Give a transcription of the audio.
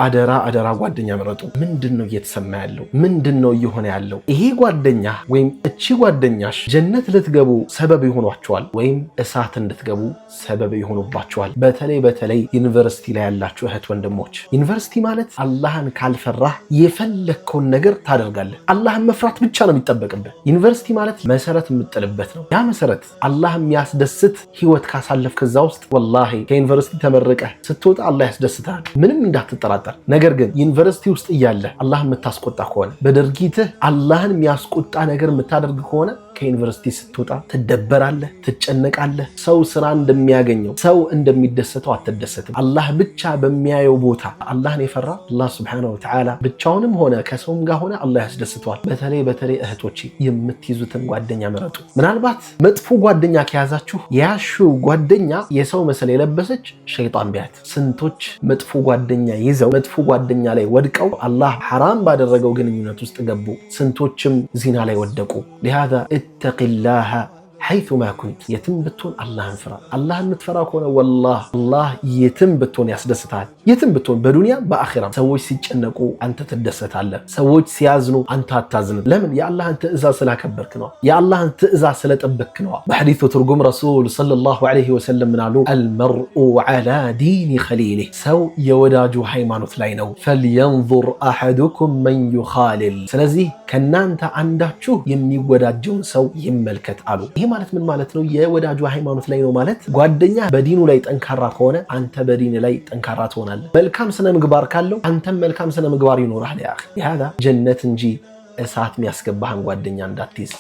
አደራ አደራ፣ ጓደኛ ምረጡ። ምንድን ነው እየተሰማ ያለው? ምንድን ነው እየሆነ ያለው? ይሄ ጓደኛ ወይም እቺ ጓደኛሽ ጀነት ልትገቡ ሰበብ ይሆኗቸዋል ወይም እሳት እንድትገቡ ሰበብ ይሆኑባቸዋል። በተለይ በተለይ ዩኒቨርሲቲ ላይ ያላችሁ እህት ወንድሞች፣ ዩኒቨርሲቲ ማለት አላህን ካልፈራህ የፈለግከውን ነገር ታደርጋለህ። አላህን መፍራት ብቻ ነው የሚጠበቅብህ። ዩኒቨርሲቲ ማለት መሰረት የምጥልበት ነው። ያ መሰረት አላህ የሚያስደስት ህይወት ካሳለፍክ ከዛ ውስጥ ወላሂ ከዩኒቨርሲቲ ተመርቀህ ስትወጣ አላህ ያስደስትሃል፣ ምንም እንዳትጠራጠር። ነገር ግን ዩኒቨርሲቲ ውስጥ እያለ አላህ የምታስቆጣ ከሆነ፣ በድርጊትህ አላህን የሚያስቆጣ ነገር የምታደርግ ከሆነ፣ ከዩኒቨርሲቲ ስትወጣ ትደበራለህ፣ ትጨነቃለህ። ሰው ስራ እንደሚያገኘው፣ ሰው እንደሚደሰተው አትደሰትም። አላህ ብቻ በሚያየው ቦታ አላህን የፈራ አላህ ስብሐነሁ ወተዓላ ብቻውንም ሆነ ከሰውም ጋር ሆነ አላህ ያስደስተዋል። በተለይ በተለይ እህቶቼ የምትይዙትን ጓደኛ ምረጡ። ምናልባት መጥፎ ጓደኛ ከያዛችሁ የያዝሽው ጓደኛ የሰው ምስል የለበሰች ሸይጣን ቢያት። ስንቶች መጥፎ ጓደኛ ይዘው መጥፎ ጓደኛ ላይ ወድቀው አላህ ሐራም ባደረገው ግንኙነት ውስጥ ገቡ። ስንቶችም ዚና ላይ ወደቁ። لهذا اتق الله حيثما كنت፣ የትም ብትሆን አላህን ፍራ። አላህን የምትፈራ ከሆነ ወላህ አላህ የትም ብትሆን ያስደስትሃል። የትም ብትሆን በዱንያ በአኺራም። ሰዎች ሲጨነቁ አንተ ትደሰታለህ። ሰዎች ሲያዝኑ አንተ አታዝንም። ለምን? የአላህን ትእዛዝ ስላከበርክ ነዋ። የአላህን ትእዛዝ ስለጠበክ ነዋ። በሐዲሱ ትርጉም ረሱል ሰለላሁ ዐለይሂ ወሰለም ምናሉ? المرء على دين خليله፣ ሰው የወዳጁ ሃይማኖት ላይ ነው። فلينظر أحدكم من يخالل፣ ስለዚህ ከእናንተ አንዳችሁ የሚወዳጀውን ሰው ይመልከት አሉ። ይሄ ማለት ምን ማለት ነው? የወዳጁ ሃይማኖት ላይ ነው ማለት ጓደኛ በዲኑ ላይ ጠንካራ ከሆነ አንተ በዲን ላይ ጠንካራ ትሆናለህ። መልካም ስነ ምግባር ካለው አንተም መልካም ስነ ምግባር ይኖርሃል። ያ ጀነት እንጂ እሳት የሚያስገባህን ጓደኛ እንዳትይዝ።